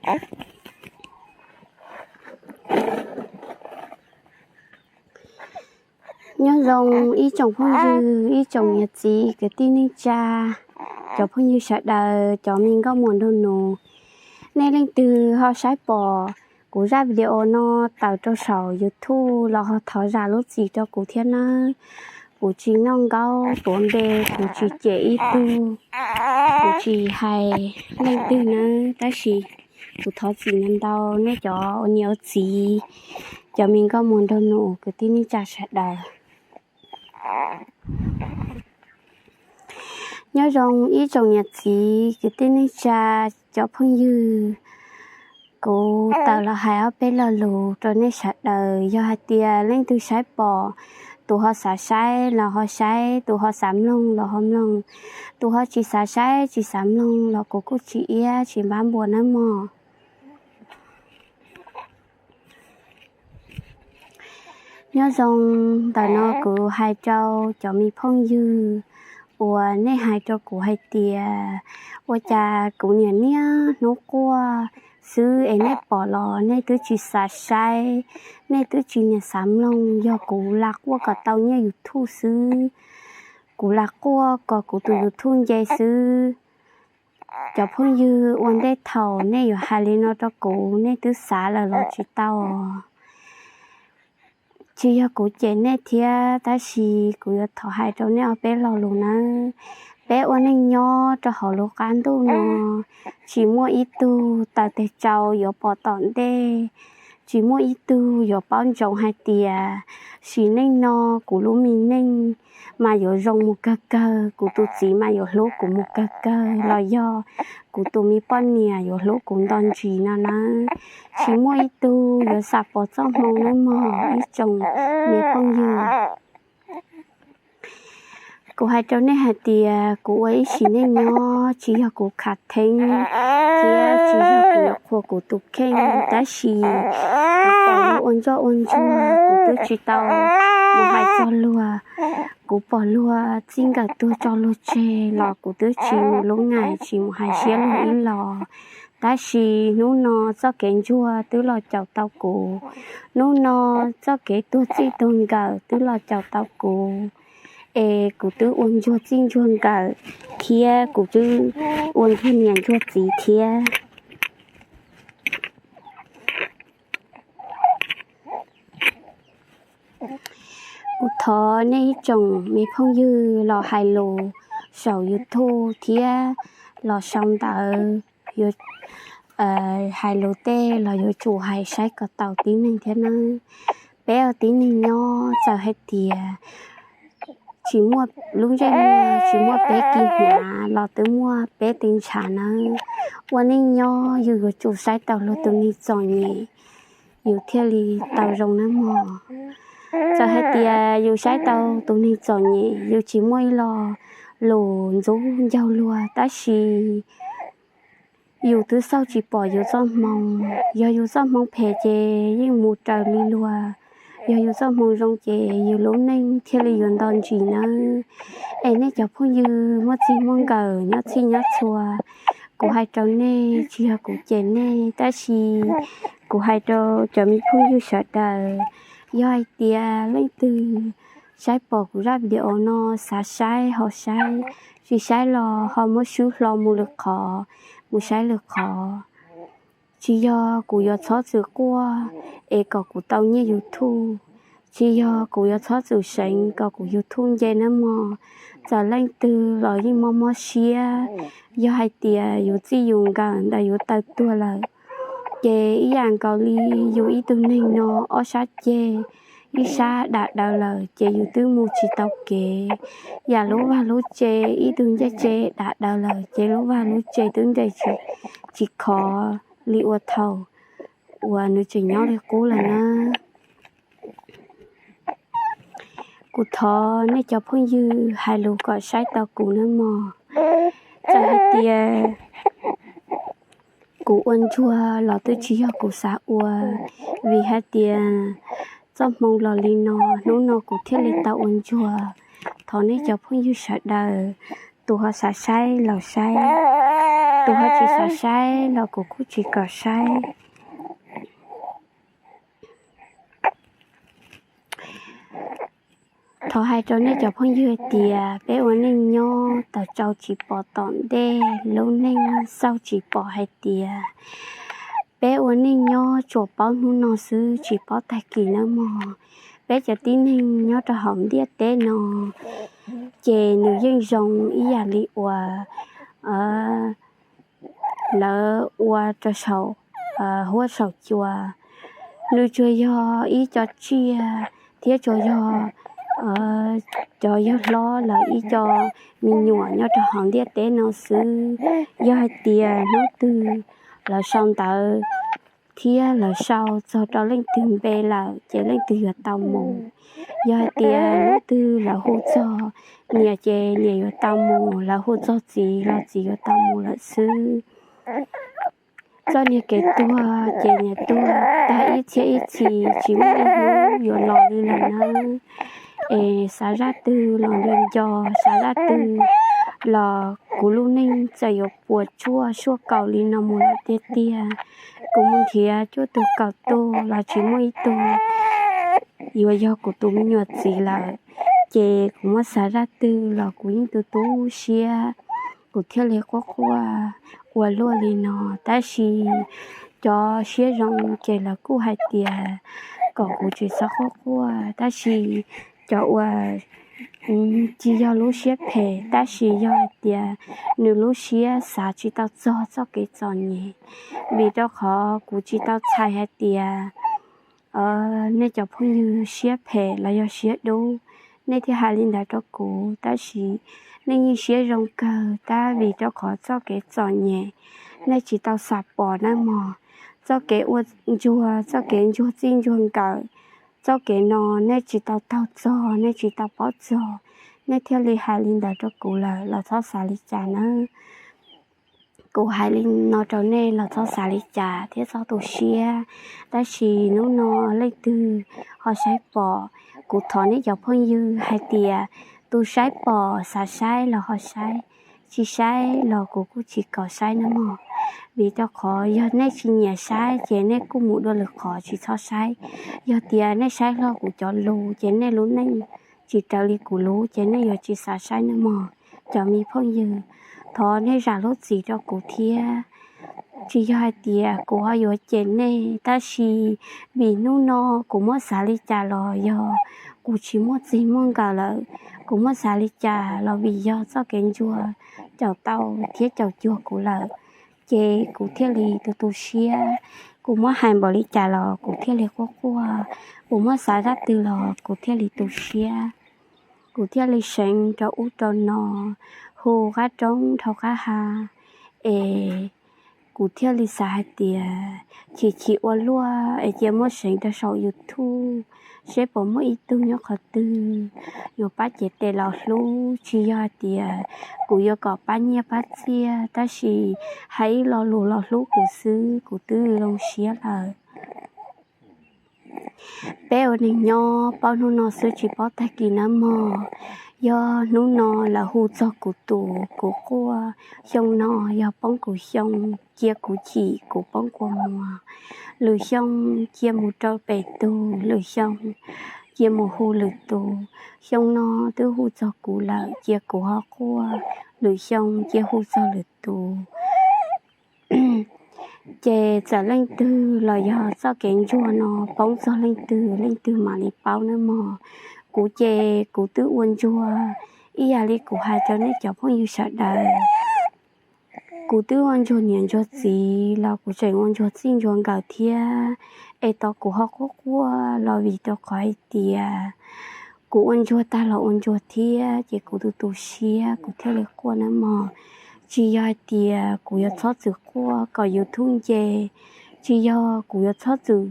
Nyob zoo ib tsoom phooj ywg, ib tsoom niam txiv kwv tij neej tsa, cov phooj ywg sawv daws, cov me nkauj muam nraug nus, nej leej twg ho saib pom kuv zaj video no tawm rau saum YouTube los ho thov zam lub txim rau kuv thiab nawb. Kuv tsis noj nkaub tuav npe, kuv tsis cem ib tug, kuv tsis hais leej twg nawb, tab sis kuv thov txim ntau ntau nej cov ua niam ua txiv, cov me nkauj muam nraug nus kwv tij neej tsa sawv daws. Nyob zoo ib tsoom niam txiv kwv tij neej tsa, cov phooj ywg, kuv tawm los hais ob peb lo lus rau nej sawv daws. Yog hais tias leej twg saib pom, tus ho xav saib los ho saib, tus ho xav mloog los ho mloog, tus ho tsis xav saib tsis xav mloog los kuv kuj tsis iab tsis npab npua nawb mog. Nyob zoo, ntawm no kuv hais rau cov me phooj ywg uas nej hais rau kuv hais tias ua cas kuv niam niaj hnub quaj xwb es nej pom los nej twb tsis xav saib, nej twb tsis niam xav mloog, yog kuv lam quaj kom tau nyiaj YouTube xwb, kuv lam quaj kom kuv tus YouTube nce xwb. Cov phooj ywg, ua ntej thaum nej yuav hais li no rau kuv nej twb xav lawm los tsis tau. Tsis yog kuv cem nej thiab, tab sis kuv yuav thov hais rau nej ob peb lo lus nawb. Peb ua neej nyob rau hauv lub qab ntuj no, tsis muaj ib tug taws tes tsau yuav pom tom ntej, tsis muaj ib tug yuav paub ntsoov hais tias sim neej no kuv lub me neej mas yuav zoo mus kawg kawg, kuv tus txiv mas yuav hlub kuv mus kawg kawg, los yog kuv tus me poj niam yuav hlub kuv nto ntsis no nawb. Tsis muaj ib tug yuav xam pom txoj hmoo nawb mog ib tsoom me phooj ywg. Kuv hais rau nej hais tias kuv ua ib sim neej nyob tsis yog kuv khav theeb thiab tsis yog kuv yuav qhuas kuv tus kheej, tab sis kuv pom luag ua ntsoj ua ntsuag kuv twb tsis tau mus hais txog luag. Kuv pom luag txij nkawm tuag tso luag tseg los kuv twb tsis mus lub ngaim tsis mus hais siab luag ib los. Tab sis hnub no txoj kev ntsuag twb los caum tau kuv, hnub no txoj kev tuag txij tuag nkawm twb los caum tau kuv, es kuv twb ua ntsuag txij ntsuag nkawm thiab kuv twb ua ntsuag niam ntsuag txiv thiab. Kuv thov nej ib tsoom me phooj ywg los hais lus saum YouTube thiab los sau ntawv, yuav hais lus tej los yuav tsum hais saib kom tau tib neeg thiab nawb. Peb ua tib neeg nyob txawm hais tias tsis muaj lub ntsej muag, tsis muaj peb kiv hnyav los twb muaj peb tus ntshav nawb. Ua neej nyob yus yuav tsum saib tau luag tus neeg txom nyem yus thiaj li tau zoo nawb mog. Txawm hais tias yus saib tau tus neeg txom nyem yus tsis muaj ib lo lus ntxub ncaug luag, tab sis yus twb xauj tsis pom yus txoj hmoo. Yog yus txoj hmoo phem ces yeej mus raws li luag, yog yus txoj hmoo zoo ces yus lub neej thiaj li yuav nto ntsis nawb. Es nej cov phooj ywg muaj txij muaj nkawm nyob txhij nyob txhua, kuv hais rau nej tsis yog kuv cem nej, tab sis kuv hais rau cov me phooj ywg sawv daws, yog hais tias leej twg saib pom kuv zaj video no xav saib ho saib, tsis saib los ho muab swb hlo mus lwm qhov, mus saib lwm qhov. Tsis yog kuv yuav txhob txwm quaj es kom kuv tau nyiaj YouTube, tsis yog kuv yuav txhob txwm seev kom kuv YouTube nce nawb mog. Txawm leej twg los yeej mob mob siab, yog hais tias yus txij yus nkawm ntawm yus taw tuag lawm, ces ib yam nkaus li yus ib tug neeg no ob sab ceg, ib sab dam daws lawm ces yus twb mus tsis tau kev. Yam lub vaj lub tse, ib tug ncej tse dam daws lawm ces lub vaj lub tse twb nres tsis khov li ua thaum uas nws tseem nyob li qub lawm na. Kuv thov nej cov phooj ywg hais lus kom saib tau kuv nawb mog. Txawm hais tias kuv ua ntsuag los twb tsis yog kuv xav ua, vim hais tias txoj hmoo los li no, hnub no kuv thiaj li tau ua ntsuag. Thov nej cov phooj ywg sawv daws, tus ho xav saib los saib. tus ho tsis xav saib los kuv kuj tsis kom saib. Thov hais rau nej cov phooj ywg hais tias peb ua neej nyob tau tsau tsis pom tom ntej, lub neej xauj tsis pom hais tias peb ua neej nyob tsuas paub hnub no xwb tsis paub tag kis nawb mog. Peb cov tib neeg nyob rau hauv ntiaj teb no ces nws yeej zoo ib yam li uas lawv ua rau saum huab saum cua. Nws tsuas yog ib co tsiaj thiab tsuas yog cov yawg hlob lawv ib co me nyuam nyob rau hauv ntiaj teb no xwb. Yog hais tias hnub twg lawv sau ntawv thiab lawv sau txog rau leej twg npe lawm ces leej twg yuav tau mus. Yog hais tias hnub twg lawv hu txog niam ces niam yuav tau mus, lawv hu txog txiv los txiv yuav tau mus lawm xwb. Txoj niag kev tuag ces niag tuag tag ib txhiab ib txhis tsis muaj ib hnub yuav los li lawm nawb. Es xav zaj twg los nco nco, xav zaj twg los kuv lub neej txawm yuav puas tsuaj suaj kaum li no mus lawm tiag tiag. Kuv mus nrhiav cuaj tug kaum tug los tsis muaj ib tug yuav yog kuv tus me nyuam txiv lawm. Ces kuv muab xav zaj twg los kuv yeej tu tu siab, kuv thiaj li quaj quaj ua luaj li no. Tab sis cov siab zoo ces lawv kuj hais tias kom kuv tsis txhob quaj quaj, tab sis cov uas tsis yog lub siab phem tab sis yog hais tias nws lub siab xav tsis tau txog txoj kev txom nyem. Vim rau qhov kuv tsis tau txhais hais tias nej cov phooj ywg siab phem los yog siab dub, nej thiaj hais li ntawd rau kuv, tab sis nej yeej siab zoo kawg tab vim rau qhov txoj kev txom nyem nej tsis tau xam pom nawb mog. Txoj kev ua ntsuag, txoj kev ntsuag txij ntsuag nkawm, txoj kev no nej tsis tau taug txog, nej tsis tau paub txog, nej thiaj li hais li ntawd rau kuv lawm, los txhob xav li cas nawb. Kuv hais li no rau nej los txhob xav li cas thiab txhob tu siab. Tab sis hnub no leej twg ho saib pom, kuv thov nej cov phooj ywg hais tias tus saib pom xav saib los ho saib, tsis saib los kuv kuj tsis kom saib nawb mog. Vim rau qhov yog nej tsis nyiam saib ces nej kuj mus dua lwm qhov tsis txhob saib. Yog tias nej saib hlo kuv cov lus ces nej lub neej tsis raws li kuv lub ces nej yuav tsis xav saib nawb mog. Cov me phooj ywg, thov nej zam lub txim rau kuv thiab. Tsis yog hais tias kuv ho yuav cem nej, tab sis vim hnub no kuv muab xav li cas los yog kuv tsis muaj txij muaj nkawm lawm. Kuv muab xav li cas los vim yog txoj kev ntsuag caum tau thiab caum cuag kuv lawm, ces kuv thiaj li tu tu siab. Kuv muab hais npaum li cas los kuv thiaj li quaj quaj, kuv muab xav zaj twg los kuv thiaj li tu siab. Kuv thiaj li seev rau ub rau no, hu qab roob dhau qab hav, es kuv thiaj li xav hais tias chim chim ua luaj es cia muab seev rau saum YouTube seb puas muaj ib tug nyob qhov twg yuav pab cev tes los hlub. Tsis yog hais tias kuv yuav kom pab nyiaj pab txiaj, tab sis hais ib lo lus los hlub kuv xwb kuv twb zoo siab lawm. Peb ua neeg nyob paub hnub no xwb tsis paub tag kis nawb mog. Yog hnub no lawv hu txog kuv tus kuv quaj, xyoo no yog poob kuv xyoo, cia kuv chim kuv poob kua muag. Lwm xyoo cia mus rau pem tus, lwm xyoo cia mus hu lwm tus. Xyoo no twb hu txog kuv lawm cia kuv ho quaj, lwm xyoo cia hu txog lwm tus. Ces txawm leej twg los yog txoj kev ntsuag no poob txog leej twg, leej twg mam li paub nawb mog. Kuv ces kuv twb ua ntsuag ib yam li kuv hais rau nej cov phooj ywg sawv daws. Kuv twb ua ntsuag niam ntsuag txiv los kuv tseem ua ntsuag txij ntsuag nkawm thiab, es tos kuv ho quaj quaj los vim rau qhov hais tias kuv ua ntsuag tag los ua ntsuag thiab ces kuv tu tu siab kuv thiaj li quaj nawb mog. Tsis yog hais tias kuv yuav txhob txwm quaj kom YouTube nce, tsis yog kuv yuav txhob txwm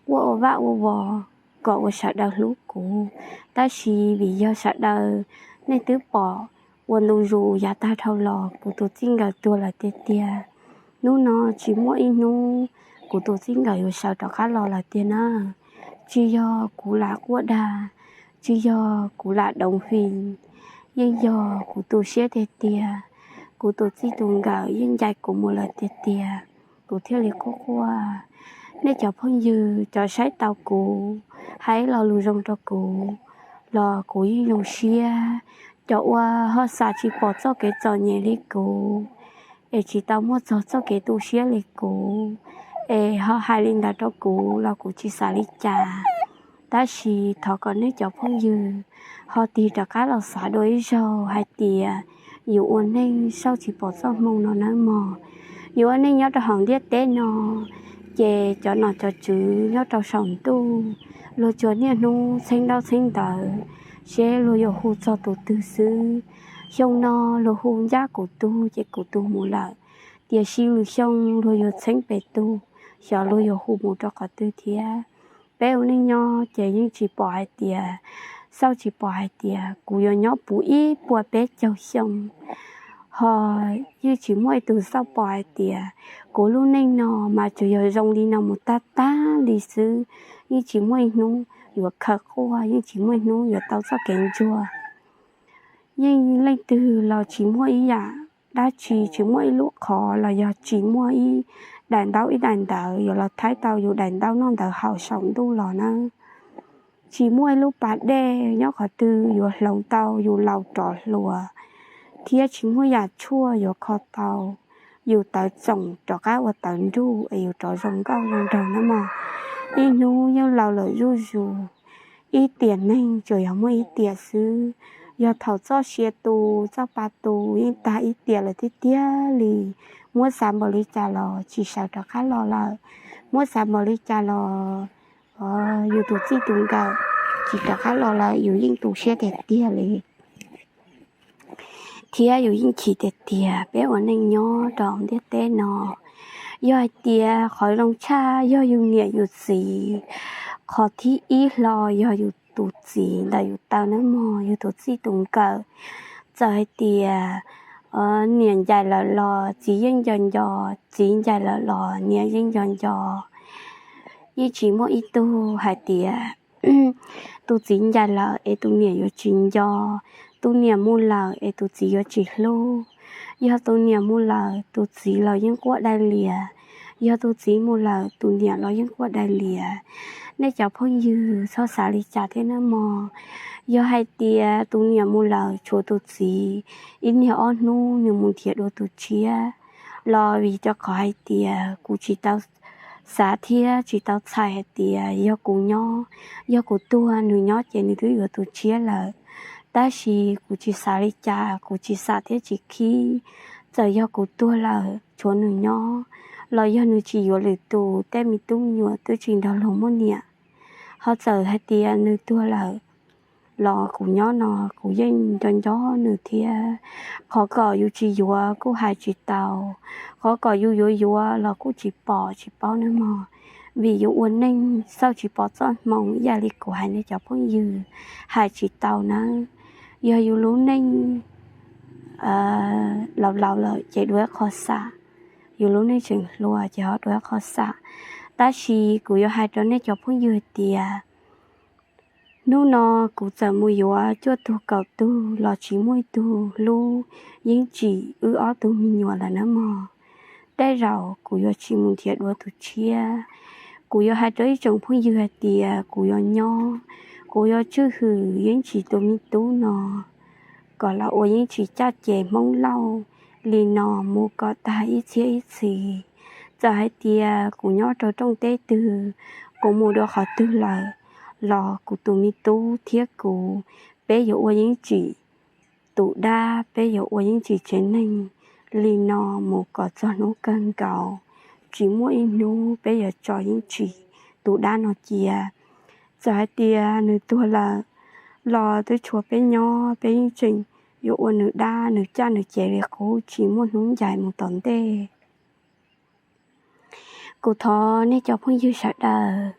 quaj ua vaj ua vos kom ua sawv daws hlub kuv, tab sis vim yog sawv daws nej twb pom ua ntu zus yav tag dhau los kuv tus txij nkawm tuag lawm tiag tiag. Hnub no tsis muaj ib hnub kuv tus txij nkawm yuav sawv rov qab los lawm tiag na. Tsis yog kuv lam quaj dag, tsis yog kuv lam doov fis, yeej yog kuv tu siab tiag tiag. kuv tus txij tus nkawm yeej ncaim kuv mus lawm tiag tiag, kuv thiaj li quaj quaj. Nej cov phooj ywg, cov saib tau kuv, hais lo lus zoo rau kuv los kuv yeej zoo siab. Cov uas ho xav tsis pom txoj kev txom nyem li kuv, es tsis tau muaj txog txoj kev tu siab li kuv, es ho hais li ntawd rau kuv los kuv tsis xav li cas. Tab sis thov kom nej cov phooj ywg ho tig rov qab los xav dua ib zaug hais tias yus ua neej xauj tsis pom txoj hmoo no nawb mog. Yus ua neej nyob rau hauv ntiaj teb no, ces cov nom cov tswv nyob rau saum ntuj, luag tsuas niaj hnub txheeb ntaub txheeb ntawv, seb luag yuav hu txog tus twg xwb. Xyoo no luag hu ncaj kuv tug ces kuv tug mus lawm, tiam sis lwm xyoo luag yuav txheeb pem tug, xyov luag yuav hu mus rau qhov twg thiab. Peb ua neej nyob ces yeej tsis pom hais tias, xauj tsis pom hais tias kuv yuav nyob puv ib puas peb caug xyoo, ho yeej tsis muaj ib tug xauj pom hais tias kuv lub neej no mas tsuas yog zoo li no mus tag tag li xwb. Yeej tsis muaj ib hnub yuav khaws quaj, yeej tsis muaj ib hnub yuav tau txoj kev ntsuag. Yeej leej twg los tsis muaj ib yam dab tsi, tsis muaj ib lub qhov los yog tsis muaj ib daim ntaub ib daim ntawv yuav los thaib tau yus daim ntaub noj ntawv haus saum ntuj los nawb. Tsis muaj ib lub pas dej nyob qhov twg yuav hloov tau yus laus rov hluas, thiab tsis muaj yam tshuaj yuav kho tau yus tawv txoom rov qab ua tawv nruj es yus rov zoo nkauj zoo nraug nawb mog. Ib hnub yeej laus lawm zuj zus, ib tiam neeg tsuas yog muaj ib tiam xwb. Yog thaum txoj sia tu, txoj pa tu yeej tag ib tiam lawm tiag tiag li. Muab xav npaum li cas los tsis sawv rov qab los lawm. Muab xav npaum li cas los yus tus txij tus nkawm tsis rov qab los lawm, yus yeej tu siab tiag tiag li, thiab yus yeej chim tiag tiag peb ua neej nyob rau ntiaj teb no. Yog hais tias qhov zoo tshaj yog yus niam yus txiv, qhov thib ib hlo yog yus tus txiv ntawm yus taw nawb mog, yus tus txij tus nkawm. Txawm hais tias niam ncaim lawm los txiv yeej nco nco, txiv ncaim lawm los niam yeej nco nco. Yeej tsis muaj ib tug hais tias tus txiv ncaim lawm es tus niam yuav tsis nco, tus niam mus lawm es tus txiv yuav tsis hlub. Yog tus niam mus lawm tus txiv los yeej quaj dai lias, yog tus txiv mus lawm tus niam los yeej quaj dai lias. Nej cov phooj ywg txhob xav li cas thiab nawb mog. Yog hais tias tus niam mus lawm tshuav tus txiv, ib niag ob hnub nws mus nrhiav dua tus tshiab los vim rau qhov hais tias kuv tsis tau xav thiab tsis tau txhais hais tias yog kuv nyob, yog kuv tuag nws nyob ces nws twb yuav tus tshiab lawm. Tab sis kuv tsis xav li cas, kuv tsis xam thiab tsis khib. Txawm yog kuv tuag lawm tshuav nws nyob, los yog nws tsis yuav lwm tus, tej me tub me nyuam twb tsis nrog luag muaj niam. Ho txawm hais tias nws tuag lawm los kuv nyob no kuv yeej nco nco nws thiab. Qhov kom yus tsis yuav kuj hais tsis tau, qhov kom yus yuav yuav los kuj tsis pom tsis paub nawb mog. Vim yus ua neej xauj tsis pom txoj hmoo ib yam li kuv hais nej cov phooj ywg, hais tsis tau nawb. Yog yus lub neej laus laus lawm ces dua ib qho xam, yus lub neej tseem hluas ces ho dua ib qho xam. Tab sis kuv yuav hais rau nej cov phooj ywg hais tias hnub no kuv txawm mus yuav cuaj tug kaum tug los tsis muaj ib tug hlub Yeeb Tsim wb ob tug me nyuam lawm nawb mog. Tej zaum kuv yuav tsis mus nrhiav dua tus tshiab. Kuv yuav hais rau ib tsoom phooj ywg hais tias kuv yuav nyob, kuv yuav tswj hwm Yeeb Tsim tus me tub no kom los ua Yeeb Tsim caj ces Hmoob Lauj li no mus kom tag ib txhiab ib txhis. Txawm hais tias kuv nyob rau rooj teb twg, kuv mus dua qhov twg lawm, los kuv tus me tub thiab kuv, peb yuav ua Yeeb Tsim tus dab, peb yuav ua Yeeb Tsim tsev neeg li no mus kom txog hnub kawg nkaus. Tsis muaj ib hnub peb yuav tso Yeeb Tsim tus dab no cia. Txawm hais tias nws tuag lawm los twb tshuav peb nyob, peb yeej tseem yuav ua nws dab nws caj nws ces li qub tsis muaj hnub ncaim mus tom ntej. Kuv thov nej cov phooj ywg sawv daws,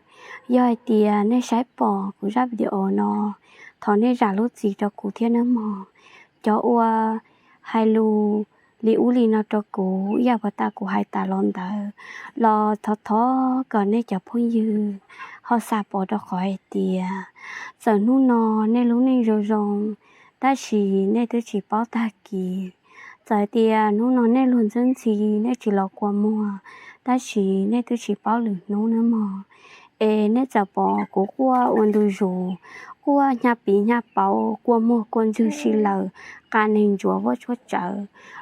yog hais tias nej saib pom kuv zaj video no, thov nej zam lub txim rau kuv thiab nawb mog. Cov uas hais lus li ub li no rau kuv ib yam puas tas kuv hais tas los ntawd, los thov thov kom nej cov phooj ywg ho xam pom rau qhov hais tias txawm hnub no nej lub neej zoo zoo, tab sis nej twb tsis paub tag kis. Txawm tias hnub no nej luag ntxwb ntxhi, nej tsis los kua muag, tab sis nej twb tsis paub lwm hnub nawb mog. Es nej txawm pom kuv quaj ua ntu zus, quaj hnyav piv hnyav pauv, kua muag kua ntswg si lawm, qa neeg ntsuav vuab tshuab tsawv,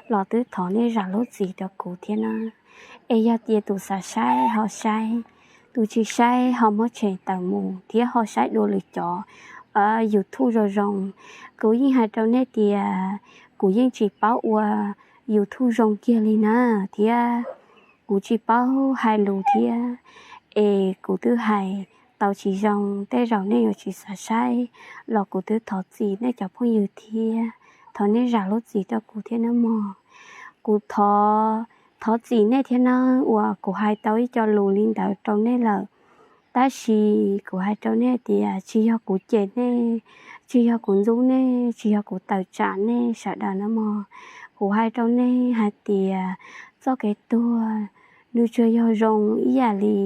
los twb thov nej zam lub txim rau kuv thiab na. Es yog tias tus xav saib ho saib, tus tsis saib ho muab tshem tawm mus thiab ho saib dua lwm cov YouTube zoo zoo. Kuv yeej hais rau nej tias kuv yeej tsis paub ua YouTube zoo kiag li na, thiab kuv tsis paub hais lus thiab, es kuv twb hais tau tsis zoo, tej zaum nej yuav tsis xav saib los kuv twb thov txim nej cov phooj ywg thiab, thov nej zam lub txim rau kuv thiab nawb mog. Kuv thov, thov txim nej thiab nawb uas kuv hais tau ib co lus li ntawd rau nej lawm. Tab sis kuv hais rau nej tias tsis yog kuv cem nej, tsis yog kuv ntxub nej, tsis yog kuv tawm tsam nej sawv daws nawb mog. Kuv hais rau nej hais tias txoj kev tuag nws tsuas yog zoo ib yam li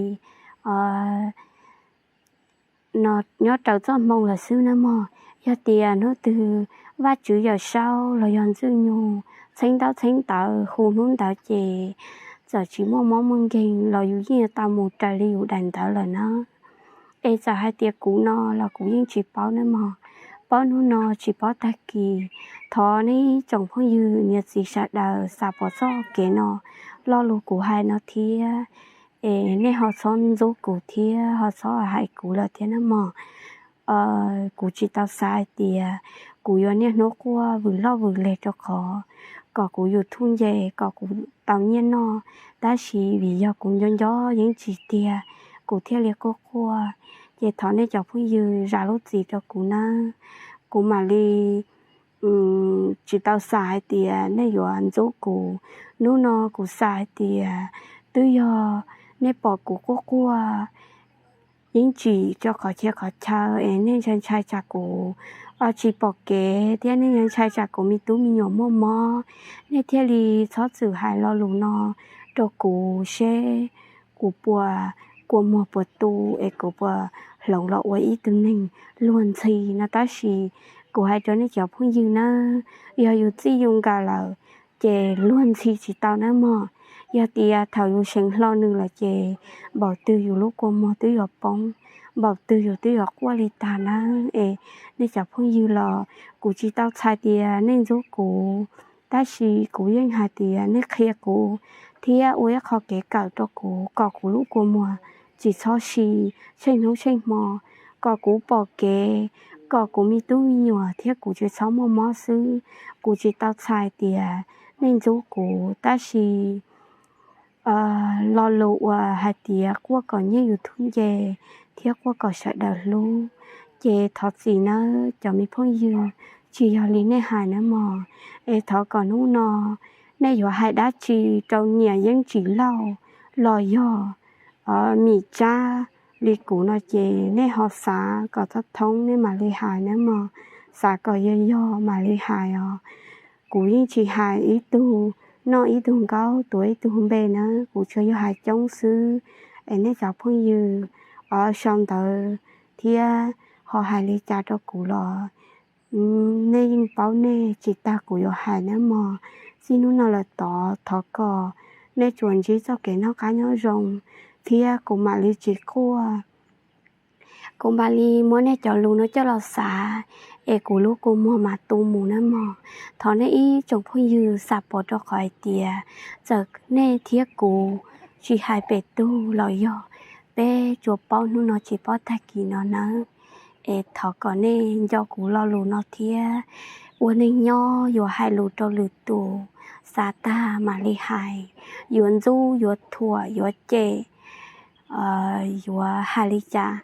no nyob raws txoj hmoo lawm xwb nawb mog. Yog tias hnub twg Vajtswv Yawm Saub los yog Ntxwg Nyoog txheeb ntaub txheeb ntawv hu hnub ntawd ces txawm tsis muaj mob muaj nkeeg los yus yeej yuav tau mus raws li yus daim ntawv lawm na. Es txawm hais tias kuv no los kuv yeej tsis paub nawb mog, paub hnub no tsis paub tag kis. Thov nej tsoom phooj ywg niam txiv sawv daws xav pom txoj kev no, lo lus kuv hais no thiab, es nej ho txhob ntxub kuv thiab ho txhob hais kuv lawm thiab nawb mog. Kuv tsis tau xav hais tias kuv yuav niaj hnub quaj vwm loj vwm leg rau qhov kom kuv YouTube nce kom kuv tau nyiaj noj, tab sis vim yog kuv nco nco yeej tsis tiag, kuv thiaj li quaj quaj. Ces thov nej cov phooj ywg zam lub txim rau kuv nawb. Kuv mam li tsis tau xav hais tias nej yuav ntxub kuv. Hnub no kuv xav hais tias twb yog nej pom kuv quaj quaj yeej tsim tso qhov chaw qhov chaw es nej ntshai ntshai tsam kuv tsis pom kev thiab nej ntshai tsam kuv me tub me nyuam muaj mob, nej thiaj li txhob txwm hais lo lus no rau kuv seb kuv puas kua muag puas tu es kuv puas hloov los ua ib tug neeg luag ntxhi no. Tab sis kuv hais rau nej cov phooj ywg nawb, yog yus txij yus nkawm lawm ces luag ntxhi tsis tau nawb mog. Yog tias thaum yus seev hlo nws lawm ces npaum twg yus lub kua muag twb yuav poob, npaum twg yus twb yuav quaj li tag nawb. Es nej cov phooj ywg los kuv tsis tau txhais tias nej ntxub kuv, tab sis kuv yeej hais tias nej qhia kuv thiab ua ib qho kev kawm rau kuv kom kuv lub kua muag tsis txhob si tsheej hnub tsheej hmo, kom kuv pom kev, kom kuv me tub me nyuam thiab kuv tsis txhob muaj mob xwb. Kuv tsis tau txhais tias nej ntxub kuv, tab sis lo lus uas hais tias quaj kom nyiaj YouTube nce thiab quaj kom sawv daws hlub, ces thov txim nawb cov me phooj ywg, tsis yog li nej hais nawb mog. Es thov kom hnub no nej yuav hais dab tsi rau niam Yeeb Tsim Lauj los yog Mim Tsab li kuv no ces nej ho xav kom thoob thoob nej mam li hais nawb mog. Xav kom yog yog mam li hais os. Kuv yeej tsis hais ib tug noj ib tug nkaub tuav ib tug npe nawb, kuv tsuas yog hais coob xwb. Es nej cov phooj ywg sau ntawv thiab ho hais li cas rau kuv los nej yeej paub nej tsis tag kuv yuav hais nawb mog. Txij hnub no lawm tod thov kom nej tsuas ntsib txoj kev noj qab nyob zoo thiab kuv mam li tsis quaj. Kuv mam li muab nej cov lus no coj los xav es kuv lub kua muag mam tu mus nawb mog. Thov nej ib tsoom phooj ywg xam pom rau qhov hais tias txawm nej thiab kuv tsis hais pem tug los yog peb tsuas paub hnub no tsis paub tag kis no nawb. Es thov kom nej nco kuv lo lus no thiab. Ua neej nyob yuav hais lus rau lwm tus, xav tag mam li hais, yuav ntxub yuav thuam yuav cem, yuav hais li cas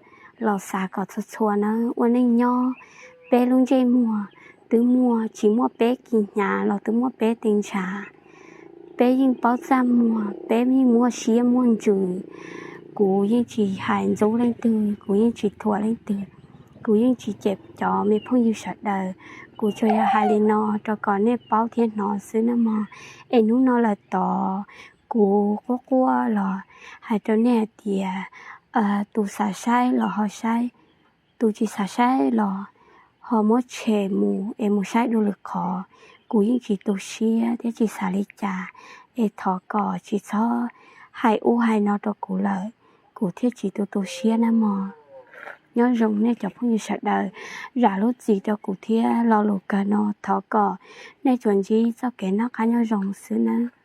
los xav kom txhua txhua nawb. Ua neej nyob peb lub ntsej muag twb muaj, tsis muaj peb kis hnyav los twb muaj peb tes ntshav. Peb yeej paub txaj muag, peb yeej muaj siab muaj ntsws. Kuv yeej tsis hais ntxub leej twg, kuv yeej tsis thuam leej twg, kuv yeej tsis cem cov me phooj ywg sawv daws. Kuv tsuas yog hais li no rau kom nej paub thiab hnov xwb nawb mog. Es hnub no lawm tod kuv quaj quaj los hais rau nej hais tias tus xav saib los ho saib, tus tsis xav saib los ho muab tshem mus es mus saib dua lwm qhov. Kuv yeej tsis tu siab thiab tsis xav li cas, es thov kom tsis txhob hais ub hais no rau kuv lawm, kuv thiaj tsis tu tu siab nawb mog. Nyob zoo nej cov phooj ywg sawv daws, zam lub txim rau kuv thiab. Lo lus kawg no thov kom nej tsuas ntsib txoj kev noj qab nyob zoo xwb nawb.